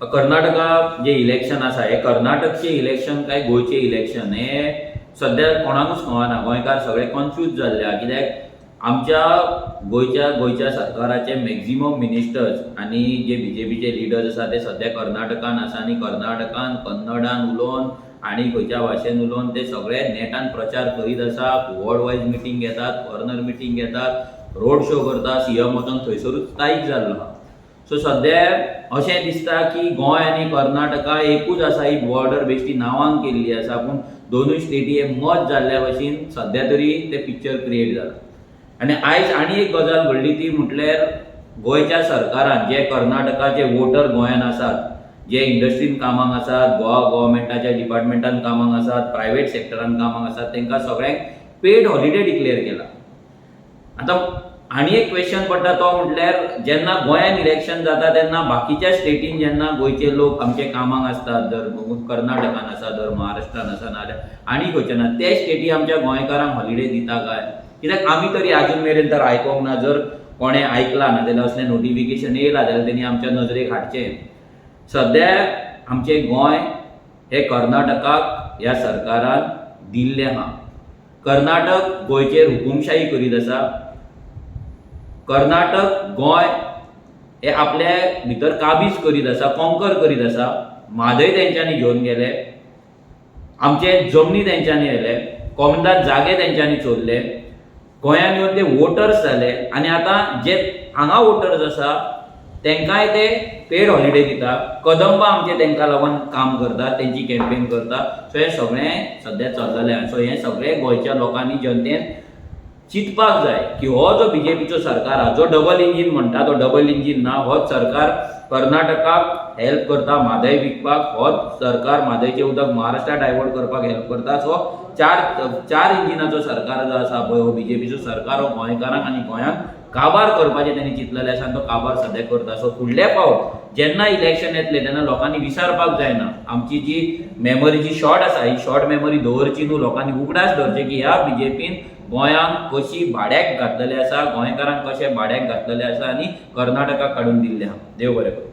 कर्नाटका जे election आसा, हे कर्नाटकचे इलेक्शन काय गोंयचे इलेक्शन हे सद्या कोणाकूच कळना. गोंयकार सगळे कन्फ्यूज जाल्ले आहा, कित्याक आमच्या गोंयच्या गोंयच्या सरकाराचे मॅक्झिमम मिनिस्टर्स आनी जे बीजेपीचे लिडर्स आसा ते सद्या कर्नाटकान आसा आनी कर्नाटकान कन्नडान उलोवन आनी खंयच्या भाशेन उलोवन ते सगळे नेटान प्रचार करीत आसा. वॉर्ड वायज मिटींग घेतात, कॉर्नर मिटींग घेतात, रोड शो करता. सीएम वचोन थंयसरूच स्थायीक जाल्लो आहा. सो सद्या अशें दिसता की गोंय आनी कर्नाटका एकूच आसा. ही बॉर्डर बेश्टी नांवान केल्ली आसा, पूण दोनूय स्टेटी हे मर्ज जाल्ल्या भशेन सद्या तरी तें पिक्चर क्रिएट जाला. आनी आयज आनी एक गजाल घडली, ती म्हटल्यार गोंयच्या सरकारान जे कर्नाटकाचे वोटर गोंयान आसात, जे इंडस्ट्रीन कामाक आसात, गोवा गोवोरमेंटाच्या डिपार्टमेंटान कामाक आसात, प्रायवेट सेक्टरान कामाक आसात, तांकां सगळ्यांक पेड हॉलिडे डिक्लेअर केला. आतां आनी एक क्वेश्चन पडटा, तो म्हटल्यार जेन्ना गोंयान इलेक्शन जाता तेन्ना बाकीच्या स्टेटीन जेन्ना गोंयचे लोक आमचे कामाक आसतात, जर कर्नाटकान आसा, जर महाराष्ट्रान आसा, नाजाल्यार आनी खंयच्या ना, ते स्टेटी आमच्या गोंयकारांक हॉलिडे दिता काय? कित्याक आमी तरी आजून मेरेन तर आयकोंक ना. जर कोणें आयकलां ना जाल्यार, असलें नोटिफिकेशन येयलां जाल्यार तेणी आमच्या नजरेक हाडचें. सद्या आमचें गोंय हें कर्नाटकाक ह्या सरकारान दिल्लें आहा. कर्नाटक गोंयचेर हुकुमशाही करीत आसा. कर्नाटक गोंय हे आपल्या भितर काबीज करीत आसा, कॉन्कर करीत आसा. म्हादय तेंच्यांनी घेवन गेले, आमचे जमनी तेंच्यांनी व्हेले, कोमुनिदाद जागे तेंच्यांनी चोरले, गोंयान येवन ते वोटर्स जाले आनी आतां जे हांगा वोटर्स आसा तेंकांय ते पेड हॉलिडे दिता. कदंबा आमचे तेंकां लागून काम करता, तेंची कॅम्पेन करता. सो हें सगळें सद्या चल्लेलें आसा. सो हें सगळें गोंयच्या लोकांनी, जनतेन चिंतपाक जाय की हो जो बीजेपीचो सरकार आहा, जो डबल इंजीन म्हणटा, तो डबल इंजीन ना. होच सरकार कर्नाटकाक हेल्प करता म्हादय विकपाक, होच सरकार म्हादयचें उदक महाराष्ट्रा डायवर्ट करपाक हेल्प करता. सो चार चार इंजिनाचो सरकार जो आसा पळय, हो बीजेपीचो सरकार, हो गोंयकारांक आनी गोंयांक काबार करपाचें तेणी चिंतलेलें आसा आनी तो काबार सद्या करता. सो फुडले फावट जेन्ना इलेक्शन येतलें तेन्ना लोकांनी विसरपाक जायना. आमची जी मेमरी जी शॉर्ट आसा, ही शॉर्ट मेमरी दवरची न्हू. लोकांनी उगडास दवरचें की ह्या बीजेपीन गोंयांक कशी भाड्याक घातलेलें आसा, गोंयकारांक कशें भाड्याक घातलेलें आसा आनी कर्नाटकाक काडून दिल्लें आहा. देव बरें करूं.